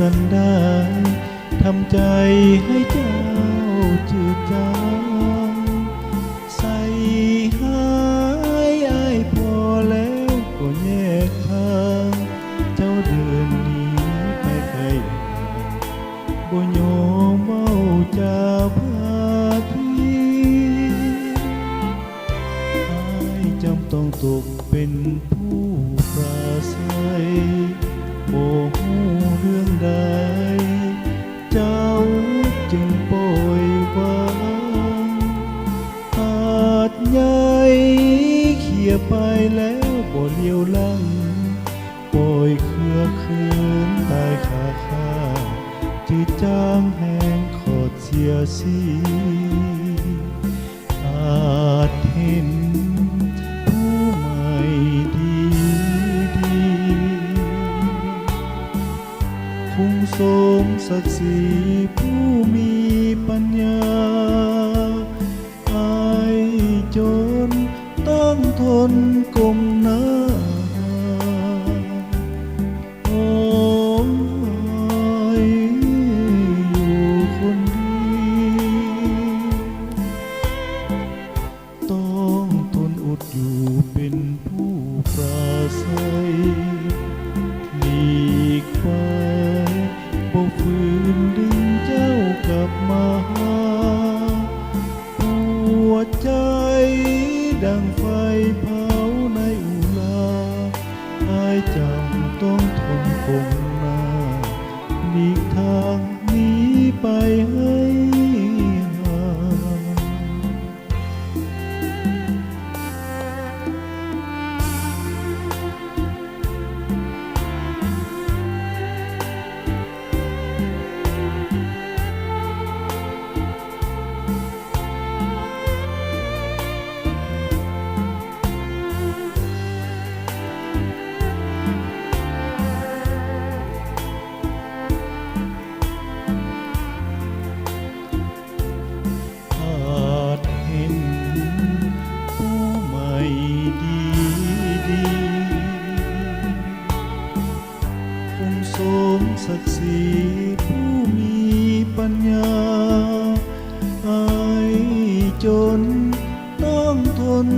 ກັນໄດ້ ທຳໃຈໃຫ້ເຈົ້າຈືດຈາງ ໃສ່ຮ້າຍອ້າຍພໍ່ແລ້ວກໍແຍກທາງ ເຈົ້າເດີນໜີໄປໄກ ບໍ່ຍອມເວົ້າຈາພາທີ ອ້າຍຈຳຕ້ອງຕົກເປັນຜູ້ປາໄສ ບໍ່ຮູ້ເລື່ອງໃດ ເຈົ້າຈຶ່ງປ່ອຍວາງ ຫາດໃຫຍ່ເຂຍໄປແລ້ວບໍ່ຫຼຽວຫຼັງ ປ່ອຍເຄືອຄືນຕາຍຄາຄາ ຈືດຈາງແຫ້ງຂອດເສຍສີ ອາດເຫັນຜູ້ໃໝ່ດີໆ ຄົງສົມສັກສີຜູ້ມີປັນຍາ ອ້າຍຈົນຕ້ອງທົນກົ້ມໜ້າຮ້ອງໄຫ້ຢູ່ຄົນດຽວ ຕ້ອງທົນອົດຢູ່ເປັນຜູ້ປາໄສ ຫຼີກໄປບໍ່ຟື້ນດຶງເຈົ້າກັບມາຫາ ປວດໃຈດັ່ງໄຟເຜົາໃນອຸລາ ອ້າຍຈຳຕ້ອງທົນກົ້ມໜ້າ ຫຼີກທາງໜີໄປໃຫ້ຫ່າງ. ອາດເຫັນຜູ້ໃໝ່ດີໆ ຄົງສົມສັກສີຜູ້ມີປັນຍາ ອ້າຍຈົນຕ້ອງທົນ